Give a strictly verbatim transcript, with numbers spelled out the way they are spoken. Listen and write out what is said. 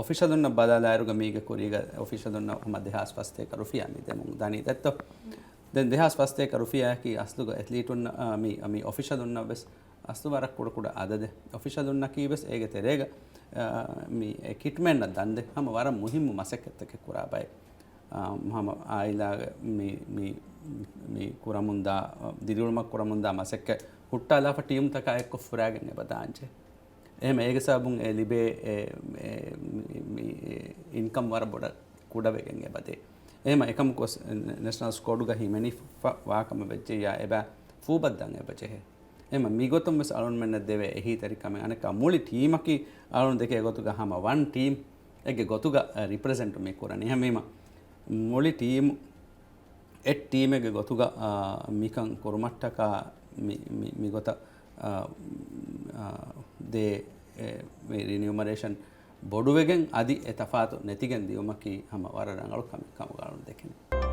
އޮފިޝަލުންނަށް ބަލާލާއިރުގަ މީގެ ކުރީގަ އޮފިޝަލުންނަށް ހަމަ ދެހާސް ފަސްތޭކަ ރުފިޔާ މި ދެމުން ދަނީ ދެއްތޯ؟ ދެން ދެހާސް ފަސްތޭކަ ރުފިޔާއަކީ އަސްލުގަ އެތްލީޓުންނަށް، އާ، މި، މި އޮފިޝަލުންނަށް ވެސް އަސްލު ވަރަށް ކުޑަކުޑަ އަދަދެއް. އޮފިޝަލުންނަކީ ވެސް އޭގެ ތެރޭގަ، އާ، މި ކިޓްމެންނަށް ދަންދެ ހަމަ ވަރަށް މުހިއްމު މަސައްކަތްތަކެއް ކުރާ ބައެއް. އާ، ހަމަ އާއިލާގެ މި، މި، މި ކުރަމުންދާ، ދިރިއުޅުމަށް ކުރަމުންދާ މަސައްކަތް ހުއްޓާލާފަ ޓީމްތަކާ އެއްކޮށް ފުރާގެން އެބަ ދާންޖެ. އެހެމަ އޭގެ ސަބަބުން އެ ލިބޭ އެ، އެ، މި، މި، އެ، އިންކަމް ވަރަށް ބޮޑަށް ކުޑަވެގެން އެބަދޭ. އެހެމަ އެކަމަކު ނެޝަނަލް ސްކޮޑުގަ ހިމެނިފަ ވާކަމަށް ވެއްޖެއްޔާ އެބަ ފޫބައްދަން އެބަ ޖެހޭ. އެހެމަ މިގޮތުން ވެސް އަޅުންމެންނަށް ދެވޭ އެހީތެރިކަމެއް އަނެއްކާ މުޅި ޓީމަކީ އަޅުން ދެކޭ ގޮތުގަ ހަމަ ވަން ޓީމް އެއްގެ ގޮތުގަ ރިޕްރެޒެންޓް މި ކުރަނީ. އެހެންވީމަ މުޅި ޓީމް އެއް ޓީމެއްގެ ގޮތުގަ، އާ، މިކަން ކުރުމަށްޓަކާ މި، މި، މިގޮތަށް، އާ، އާ، ދޭ، އެ، މި ރިނިއުމަރޭޝަން ބޮޑުވެގެން އަދި އެ ތަފާތު ނެތިގެން ދިޔުމަކީ ހަމަ ވަރަށް ރަނގަޅު ކަމެއް ކަމުގަ އަޅުން ދެކެނީ.